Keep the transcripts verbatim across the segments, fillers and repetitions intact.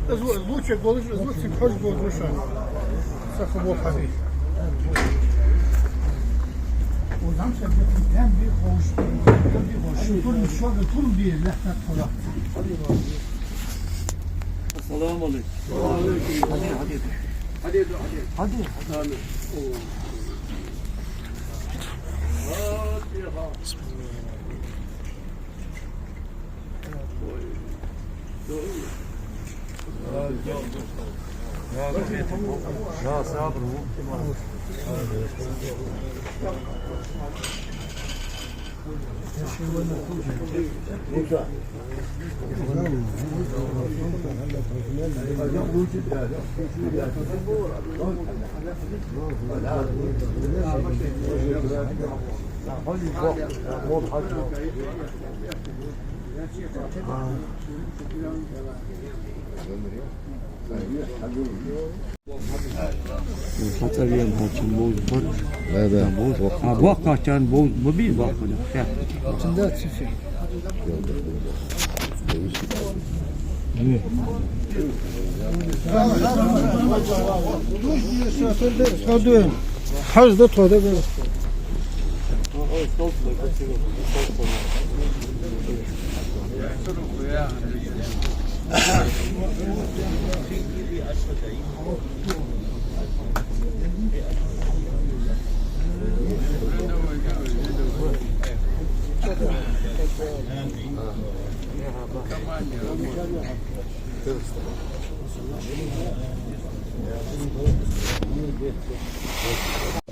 Зву-, звучек болаш, звуци хьож болаш, ну ша. Саха бо хьади. О, замса бе, прям би хош, прям би хош. Тур шога, тур би, лахнат хола. Ассаламу алейкум. Ва алейкум. Хьади, хьади. Хьади, хьади. Хьади, хьади. Хьацавен хьо чун бовз бар. Да, да. Да, бовз. А, боккхачарна бовз ма бий, боккхачарна. Хьа. Чун да цифр. Хьаж да тхо да бер.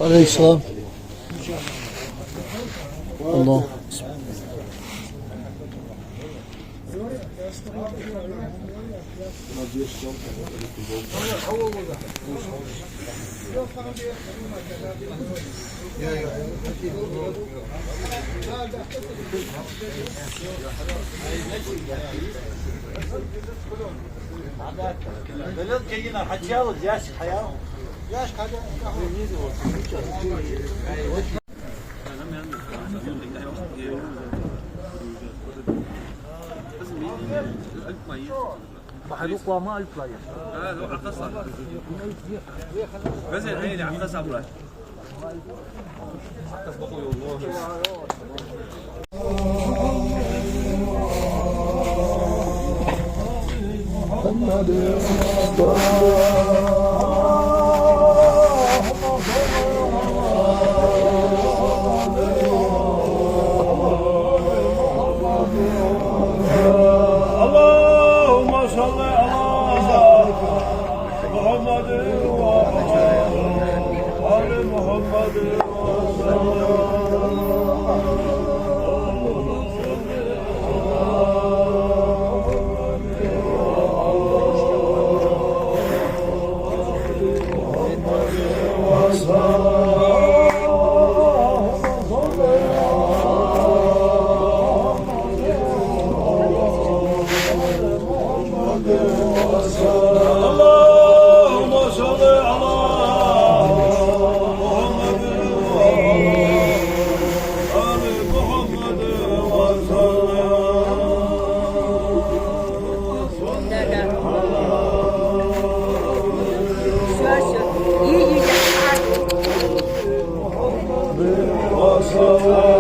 عليه السلام. الله. اللهم صل على محمد وعلى آل محمد. اللهم صل على محمد وعلى آل محمد وسلم.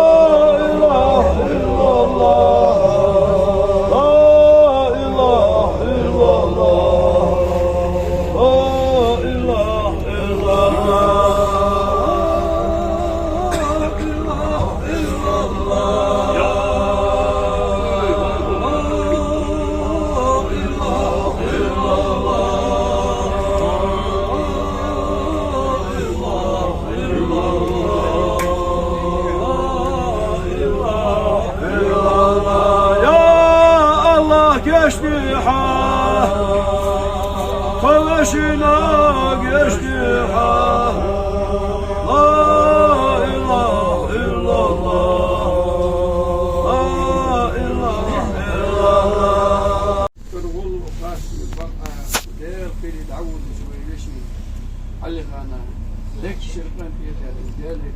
لا إله إلا الله. لا إله إلا الله. لا إله إلا الله. يا الله، гешт де хьа. Кхалашийна гешт де хьа. لا إله إلا الله. لا إله إلا الله. Дала перед Ӏавудаш вай веший Ӏалихана декшир къинтӀера Дала.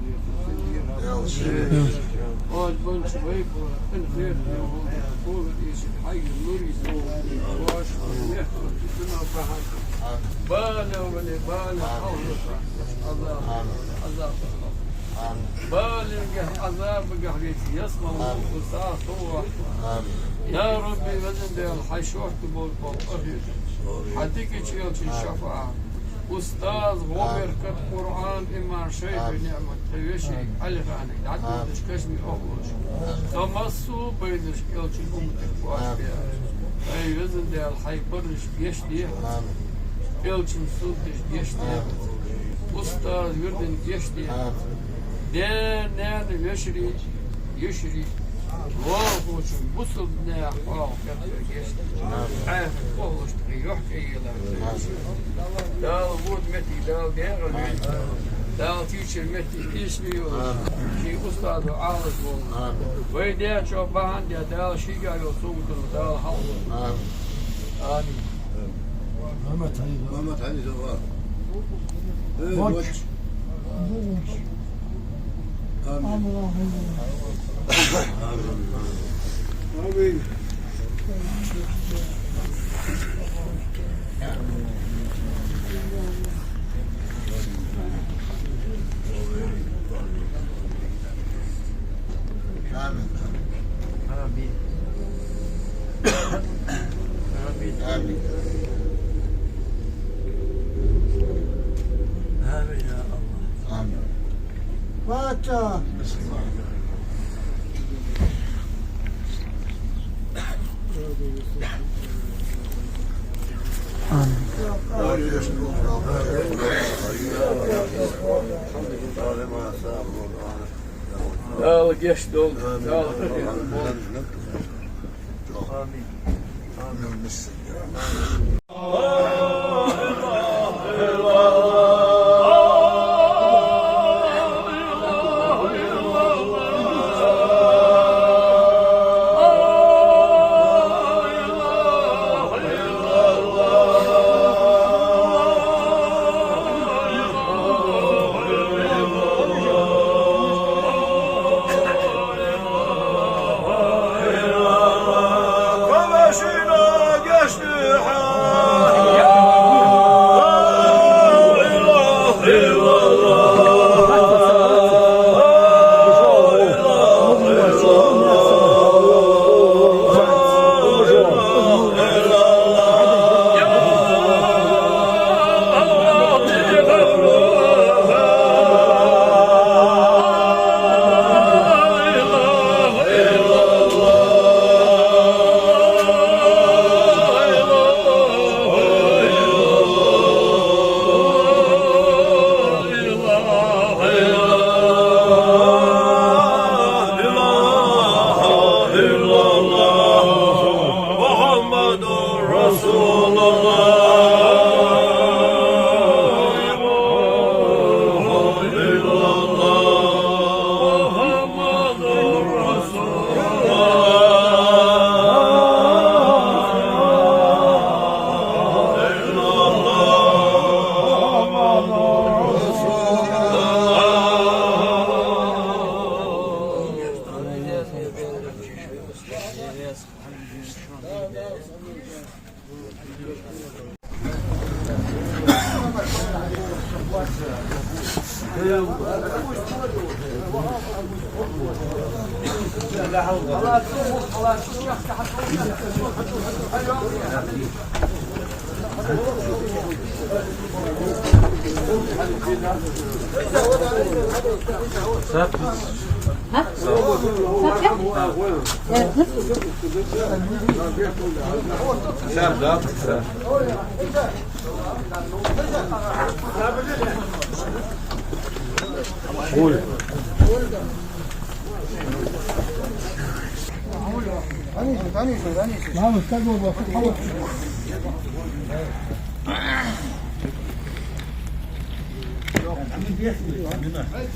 Оаш беннача вай бала къинхетаме волча Ӏалихана дийша хьайга нур йиса, ваш мехкахой дина бахьан. Бала вале, бала хьалха, Ӏазаб, Ӏазаб. Балагахьа, Ӏазабагахьа вай ялсмала мукъа сагӀа совгӀат. Я Рабби, везан Даьла, хьай шортта болча къахетамца, хьа дикача элчан шафаӀатаца, устаза, гӀо-беркат, Къуръан, иман, шайха, ниӀмат тха вешийга Ӏалиханага дӀадодаш, кашамий охлуш, тха массо а байнарашка элчан умматага кхоачаш бе. Ай, везан Даьла, хьай парзашка гешт де. Элчан суннаташка гешт де. Устаза, вирдага гешт де. Даь-наьна, веший, йиший, лоалахочун, бусалба наьха хьоахаве гешт де. Ӏаьхий кхоллаш тха юхь кӀайелар. Дала вода моттиг Дала дегӀа лойла. Дала кийчъяр метте кийсаме йолаш, ший устазо Ӏалаш волаш. Вай даьчоа бахьан де Дала шийга йолча сагото Дала хьалхавойла. Амин. Мухьаммад Хьанифа. Мухьаммад Хьанифа. Э, воч. Воч. Амин. Амин. Амин. آمين. آمين. آمين. آمين. آمين يا الله. آمين. فاتحة. آمين. Дала гешт долда, Дала къахетам болба. آمين. آمين.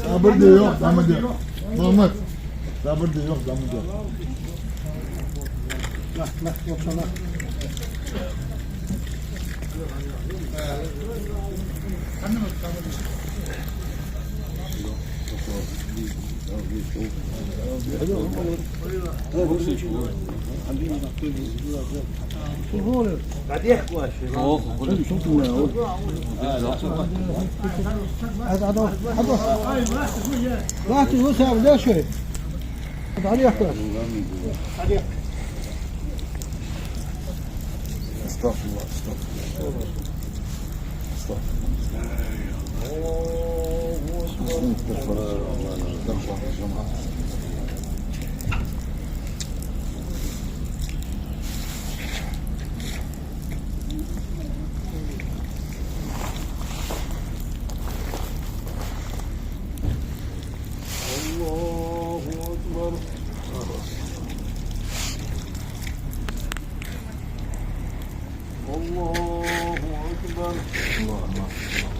Сабар де, йоах, зама де. Мухьаммад, сабар де, йоах, зама де. أستغفر الله، أستغفر الله. أستغفر الله. الله أكبر. الله أكبر. الله أكبر.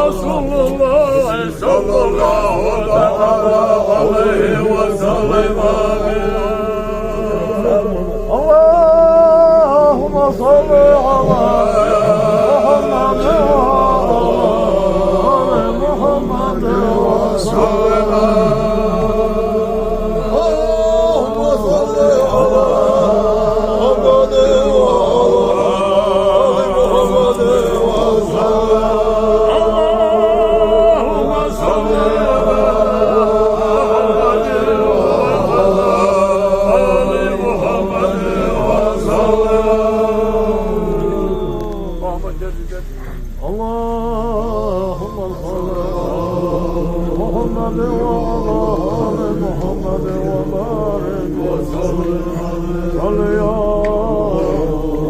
رسول الله صلى الله تعالى عليه وسلم. اللهم صل على محمد وعلى آل محمد وسلم. اللهم صل على محمد وعلى آل محمد وسلم. اللهم صل على محمد وعلى آل محمد وسلم. اللهم صل على محمد وعلى آل محمد وبارك وسلم. صل يا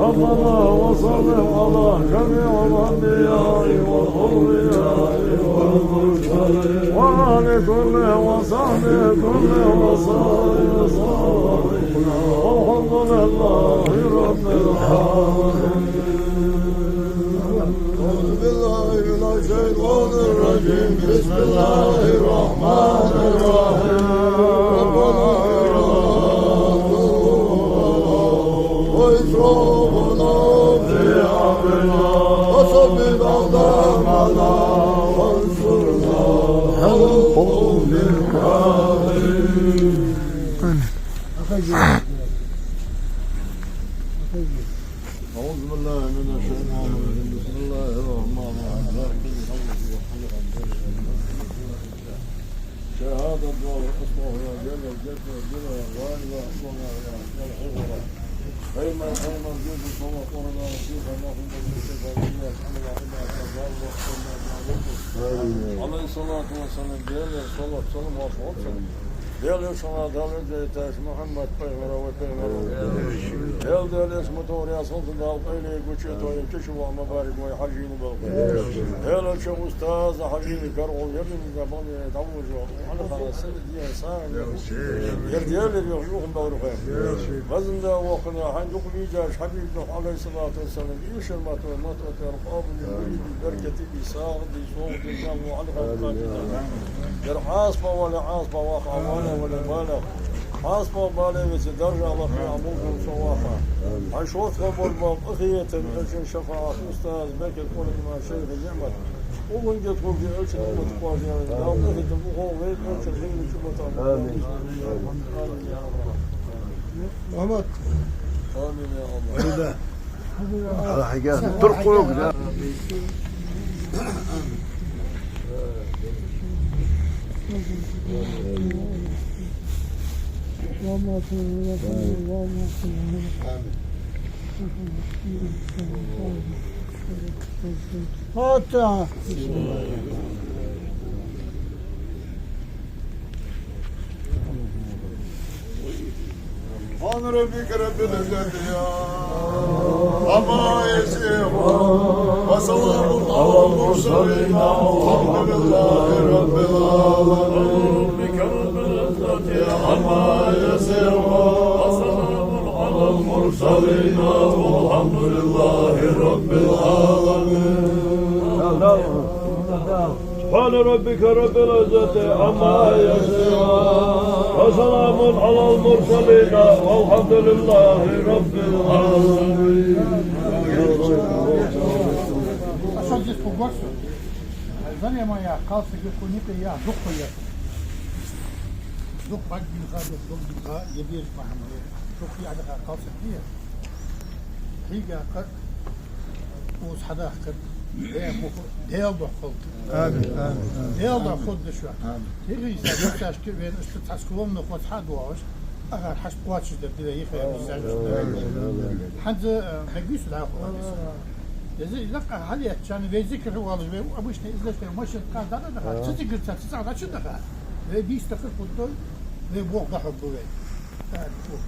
ربنا وسلم على جميع الأنبياء والأولياء والمرسلين وعلى كل وصحبه كل وسائر الصالحين. والحمد لله رب العالمين. أعوذ بالله من الشيطان الرجيم. بسم الله الرحمن الرحيم. ربنا وإسرافنا في أمرنا وثبت أقدامنا وانصرنا على القوم الكافرين. أعوذ بالله من الشيطان الرجيم. بسم الله الرحمن الرحيم. شهادة دعوة أصلها جل جل جل وعلا وعلا وعلا. خيما خيما جزء صلاة ورنا رسول الله محمد المصطفى إلياس على وعلا. عليه الصلاة والسلام. Даьла салам, Даьла салам, Даьла салам. Даьла йоах шоана, Дала веза таш Мухьаммад пайхамара, вай пайхамара. Даьла, Даьла йоах ма товр, я солнце Дала къайле гуче, то я кича ва мубарак вай хьажийна балха. Даьла чу устаза хьажийна каргӀал ярина да бале давужо. Хьана хана сана диен сана. Яр Даьла йоах юхам балруха. Вазан да вохана хьан дукха вижаш хьабиб дох, عليه الصلاة والسلام. Ишар мато мато тер къабул юрид беркати исагъ ди согъ ди жам ва алха хатина. Яр Ӏазапа вале Ӏазапа ваха, вале вале балагь. Ӏазапа бале веце даржа лакха, амул гун со ваха. Хьан шот хабар баб ахиятан элчан шафаӀат устаз беркат къуран ма шайх ниӀмат. Улун гет хурги элчан уммат къажа. Дал ахитан ухо вей элчан хилли чубата. Амин. Амин я Аллах. Мухьаммад. Амин я Аллах. Рида. Ала хьига. Туркъ юг, да? Амин. Фатиха. سبحان ربك رب العزة عما يصفون وسلام على المرسلين والحمد لله رب العالمين. ربك رب العزة عما يصفون وسلام على المرسلين والحمد لله رب العالمين. سبحان ربك رب العزة عما يصفون وسلام على المرسلين والحمد لله رب العالمين. А что здесь по горцу? Зарема я, кхалсаг я, кхо никъ я, дукха я. Дукха бакъ бийха, дукха дукха, я беш бахьан я. Дукха я, дукха кхалсаг я. Хьига кхы укхаза хьадахкар, Даьла мухь, Даьла духьа хилда. Амин, амин, амин. Даьла духьа хилда шо. Амин. ХӀирий са дусташка вена, иштта цхьа скромно хӀанз хьадоагӀаш, ахар хьашт кхоачашдар дила йихе, амин, амин, амин. ХӀанз, э, мегаш да хӀанз. Из лакха хьалъяьчча, вай зикар хьавоалаш, вай обычно из лаьш вай машин кхаьча дӀа а даха, цу зикарца, цу цӀагӀа дӀачу даха. Вай бийса дахар хӀутту, вай бох дахар бу вай. Амин.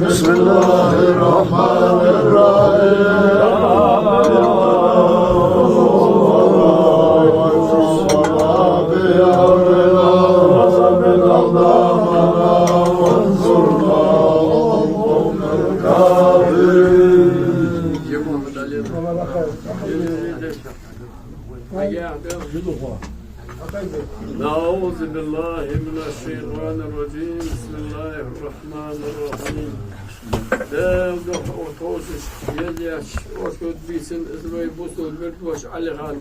بسم الله الرحمن الرحيم. أعوذ بالله من الشيطان الرجيم. بسم الله الرحمن الرحيم. Даьла духьа тховсаш еза яц, оаш гуд бийсан из вай бусалба вирд воша Ӏалихан.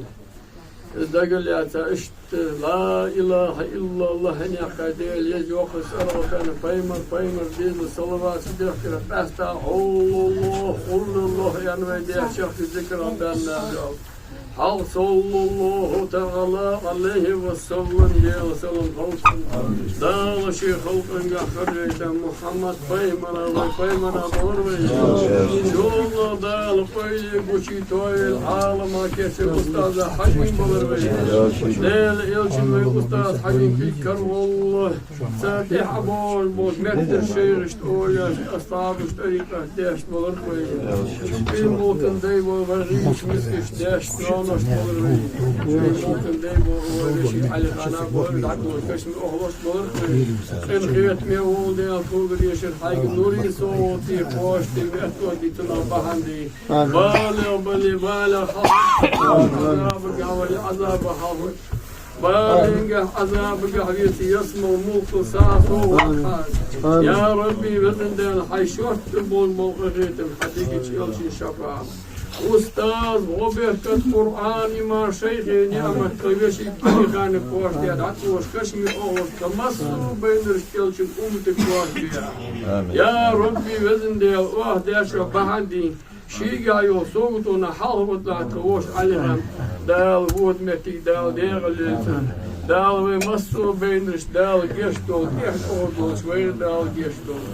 Из дагалаьца иштта: لا إله إلا الله, хьанехка Даьла еза йоах, цӀерагӀа пайхамар, пайхамар деза салават дехкар, къаьстта: حول الله، حول الله, ян вай дехчах зикар баьнна. Хьалха: صلى الله تعالى عليه وسلم, Даьла салам хилда цунна. Дала ший халкъангахь хержа Мухьаммад пайхамар вай пайхамар болар вай. Шоллагӏа Дала къойле гучи тойле Ӏалама кеча устаза хьажин болар вай. Даьла элчан вай устаз хьажин кхийкар волла. Цар тӀехьа боагӀаш бола метташ шайхашта, олашта, асхьабашта тӀарикъат деш болар вай. Ший мулкан дай бола варгӀийраш, мискаш деш, ноаношта болар вай. Ший мулкан дай бола вай веший Ӏалихана болар, дӀакхоачаш кашамий охлошта болар вай. Къинхетаме вола Даьла, тхога дешар хьайга нури совгӀатий, кхоашта метта дитана бахьан дий. БалегӀа бале, балегӀа хьалха, Ӏазабах вале, Ӏазабах хьалха. Баленгахь, Ӏазабагахь веце, ялсмала мулкхал сагӀа совгӀат хьа. Я Рабби, везан Даьла, хьай шортта болаш бола къахетам хьа дегача элчан шафаӀат. Устаз, гӀо-беркат, Къуръан, иман, шайхий ниӀмат тха веший Ӏалихана кхоашта дӀатӀавоаш кашамий охлошта, массо а байнараш элчан уммата кхоашта бе. Амин. Я Рабби, везан Даьла, оаха дешар бахьан дий, шийгахь йола совгӀатонах хьалха ватӀа тха воша Ӏалихан, Дала вода моттиг Дала дегӀаллийла цунна. Дала вай массо а байнараш Дала гешт долда, тӀехьа тӀагӀолла долаш вайна Дала гешт долда.